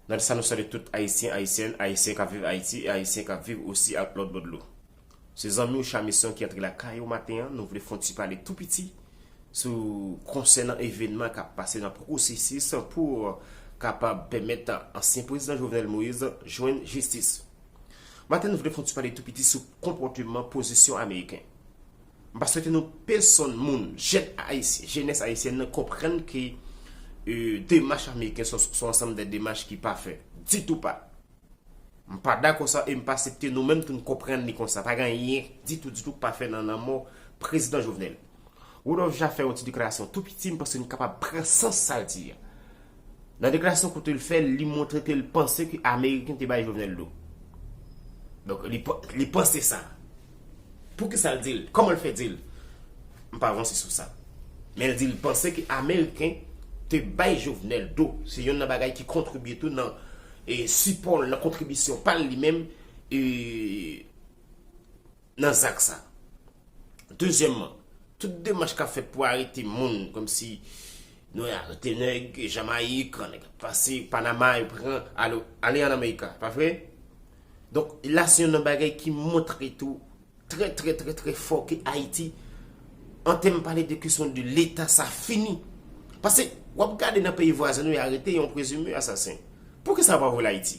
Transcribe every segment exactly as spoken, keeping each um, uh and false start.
Nan sa nou salye tout Ayisyen, Ayisyèn, Ayisyen k ap viv Ayiti e Ayisyen k ap viv osi ak lòt bò dlo. Se zanmi w Chamison ki antre lakay ou maten an. Nou vle fè yon ti pale tou piti sou konsènan evènman k ap pase nan pwosesis pou kapab pèmèt ansyen prezidan Jovenel Moïse jwenn jistis. Maten nou vle fè yon ti pale tou piti sou konpòteman, pozisyon ameriken. M pa swete nou pèsonn moun, jèn ayisyen, jenès ayisyèn nan konprann ke e, demach ameriken se se yon ansanm de demach ki pafè. Ditou pa. M pa dakò sa e m pa aksepte nou menm tou n konprann li konsa. Pa gen anyen ditou, ditou k pafè nan lanmò prezidan Jovenel. Rudolphe Jaffe fè yon ti deklarasyon tou piti, m panse n kapab pran sans sa l di a. Nan deklarasyon kote l fè, li montre ke l panse ke ameriken te bay Jovenel do. Donk, li, pa- li panse sa. Poukisa l di l? Kòman l fè di l? M pa avanse sou sa. Men l di l panse ke ameriken te bay Jovenel do. Se youn nan bagay ki kontribye tou nan e, sipò l, nan kontribisyon pa l li menm e, nan zak sa. Dezyèmman, tout demach k ap fèt pou arete moun, kòmsi nou arete nèg Jamayik, nèg ap pase Panama, yo pran, ale, ale an Amerika, pa vre? Donk, la se youn nan bagay ki montre tou trè, trè, trè, trè fò ke Ayiti, an tèm pale de kesyon de Leta, sa fini. Paske, w ap gade nan peyi vwazen nou, yo arete yon prezime asasen. Poukisa yo pa voye l Ayiti?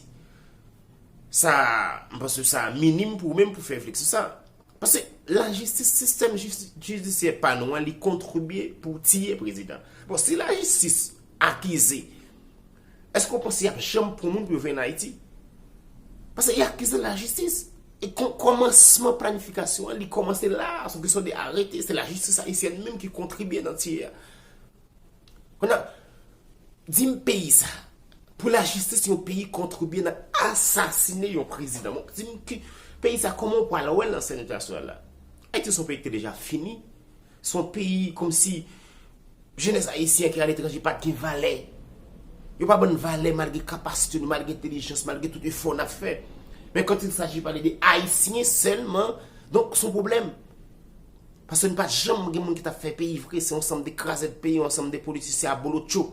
Sa, m panse sa minim pou ou menm pou fè refleksyon sa. Paske lajistis, sistèm jis- jidisyè pa nou an, li kontribye pou tiye prezidan. Bon, si lajistis akize, èske w panse y ap janm pran moun pou yo vin Ayiti? Paske y akize lajistis. E kon- kòmansman planifikasyon an, li kòmanse la, se yon kesyon de arete, se lajistis ayisyèn menm ki kontribye nan tiye a. Kounye a, di m peyi sa, pou lajistis yon peyi kontribye nan asasine yon prezidan. Bon, di m ki peyi sa, kòman w pral wè l nan sèn entènasyonal la? Ayiti se yon peyi ki te deja fini. Se yon peyi kòmsi jenès ayisyen ki aletranje pa t gen valè. Yo pa ban n valè malgre kapasite nou, malgre entèlijans, malgre tout efò n ap fè. Men quand il s'agit pale de Ayisyen sèlman, donk se yon pwoblèm. Paske n pa t janm gen moun ki t ap fè peyi vre, se yon sanm de krazèd peyi, yon sanm de politisyen abolotcho.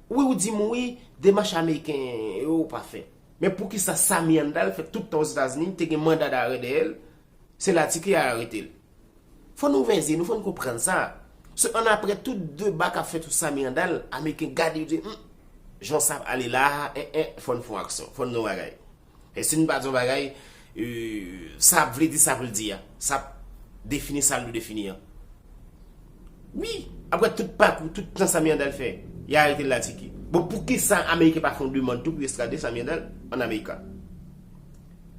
Wi, ou di m wi, demach ameriken yo pa fè. Men poukisa Samy Handal fè tout tan Ozetazini, te gen manda darè dèyè l, se Latiki a arete l? Fò nou ouvè zye nou, fò n konprann sa. Se annapre tout deba k ap fèt sou Samy Handal, ameriken gade yo di, hmm, jan sa ap ale la a, en, en, fò n fè yon aksyon, fò n di yon bagay. E si n pa di yon bagay, e, sa ap vle di sa pou l di a. Sa ap defini sa l dwe defini an. Wi, apre tout pakou, tout tan Samy Handal fè, y arete l Latiki. Bon, poukisa ameriken pa fè yon demann tou pou yo estrade Samy Handal an Amerika?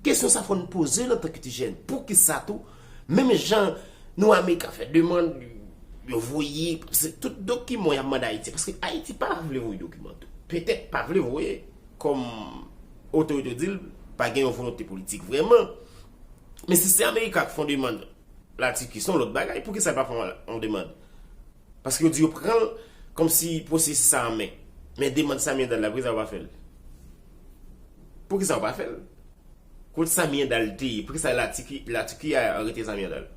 Kesyon sa fò n poze l antanke ti jèn. Poukisa tou, menm jan nou Amerika fè demann, yo voye, se tout dokiman y ap mande Ayiti. Paske Ayiti pa vle voye dokiman tou. Petèt pa vle voye, kòm otorite yo di l, pa gen yon volonte politik vrèman. Men si se Amerika k fè yon demann Latiki, se yon lòt bagay. Poukisa l pa fè yon, yon demann? Paske yo di yo pran l kòmsi pwosesis sa an men. Men demann Samy Handal la, poukisa yo pa fè l? Poukisa yo pa fè l? Kot Samy Handal te ye? Poukisa Latiki, Latiki a arete Samy Handal?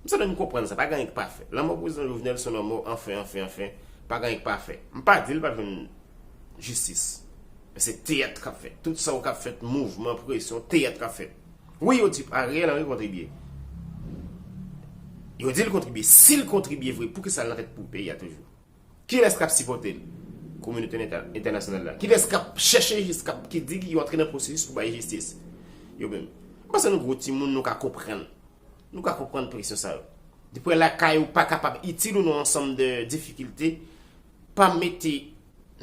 M santi m konprann sa, pa gen anyen k pa fèt. Lanmò prezidan Jovenel se yon lanmò anfen, anfen, anfen. Pa gen anyen k pa fèt. M pa di l pa jwenn jistis. Men se teyat k ap fèt. Tout sa w k ap fèt, mouvman, presyon, teyat k ap fèt. Wi, yo di Ariel Henry kontribye. Yo di l kontribye. Si l kontribye vre, poukisa l nan tèt pou peyi a toujou? Kilès k ap sipòte l? Kominote entè- entènasyonal la. Kilès k ap chèche jis, k ap, ki di ki yo antre nan pwosesis pou bay jistis? Yo menm. M panse nou gwo timoun, nou ka konprann. Nou ka konprann presyon sa yo. Depi lakay ou pa kapab itil ou nan ansanm de difikilte, pa mete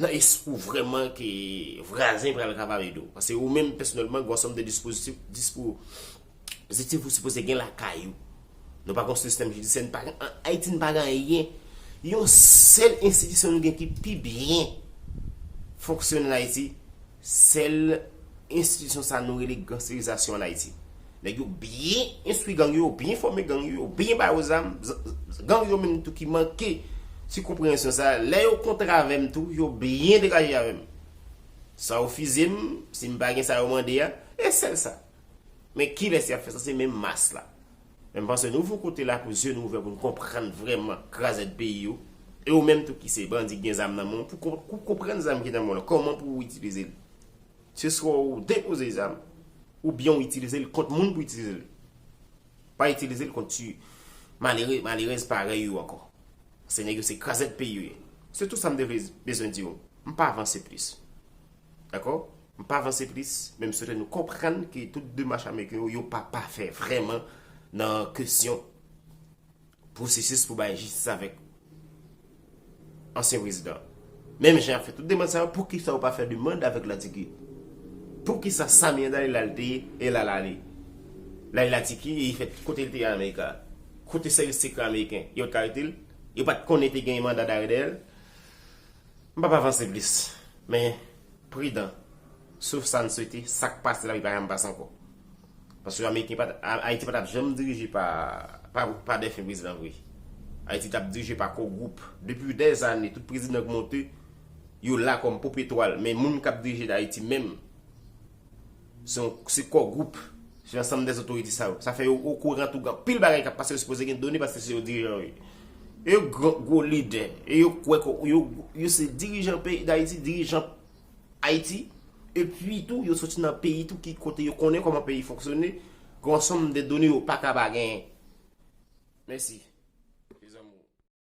nan espri w vrèman ke vwazen pral kapab ede w. Paske ou menm pèsonèlman, gen ansanm de dispozitif, dispo, pozitif ou sipoze gen lakay ou. Nou pa gen yon sistèm jidisyè, n pa gen, an Ayiti n pa gen anyen. Yon sèl enstitisyon nou gen ki pi byen fonksyone an Ayiti, sèl enstitisyon sa nou rele gangsterizasyon an Ayiti. Nèg yo byen enstwi gang yo, yo byen fòme gang yo, yo byen ba yo zam, z- z- gang yo menm tou ki manke ti konpreyansyon sa, lè yo kontre avè m tou, yo byen degaje avè m. Sa yo fize m, si m pa gen sa yo mande a, e sèl sa. Men kilès y ap fè sa? Se menm mas la. Men m panse nou fon kote la pou zye nou ouvè pou n konprann vrèman krazèd peyi yo. E ou menm tou ki se bandi, gen zam nan men w, pou kon- pou konprann zam ki nan men w lan, kòman pou w itilize l. Se swa w depoze zam, oubyen w itilize l kont moun pou itilize l. Pa itilize l kont ti malere, malerèz parèy ou ankò. Se nèg yo se krazèt peyi yo ye. Se tou sa m te vle bezwen di w. M pa avanse plis. Dakò? M pa avanse plis, men m swete nou konprann ke tout demach ameriken yo, yo pa pafè vrèman nan kesyon pwosesis pou bay jistis avèk ansyen prezidan. Menm jan y ap fè tout demann sa yo, poukisa yo pa fè demann avèk Latiki? Poukisa Sami Andal la l te ye e la l ale? La l Latiki e li fè kote l te ye an Amerik la? Kote sèvis sekrè ameriken? Yo t ka rete l? Yo pa t konnen te gen manda dare dèyè l? M p ap avanse plis, men pridan. Sof sa n swete, sa k pase la, li pa janm pase ankò. Paske Ameriken pa t, A- Ayiti pa t ap janm dirije pa, pa, pa dèfen prezidan vre. Ayiti t ap dirije pa kò gwoup. Depi dèzane, tout prezidan k monte, yo la kòm pòp etwal. Men moun k ap dirije Ayiti menm, se yon- se kò gwoup. Se ansanm dè otorite sa yo. Sa fè yo okouran tou gen anpil bagay k ap pase, yo sipoze gen done paske se yo dirijan yo ye. E yo gran- gwo lidè. E yo kwè ke yo, yo se dirijan peyi Dayiti, dirijan Ayiti. Epi tou, yo soti nan peyi tou ki kote yo konnen kòman peyi fonksyone. Gen yon ansanm de done yo pa ka pa genyen. Mèsi.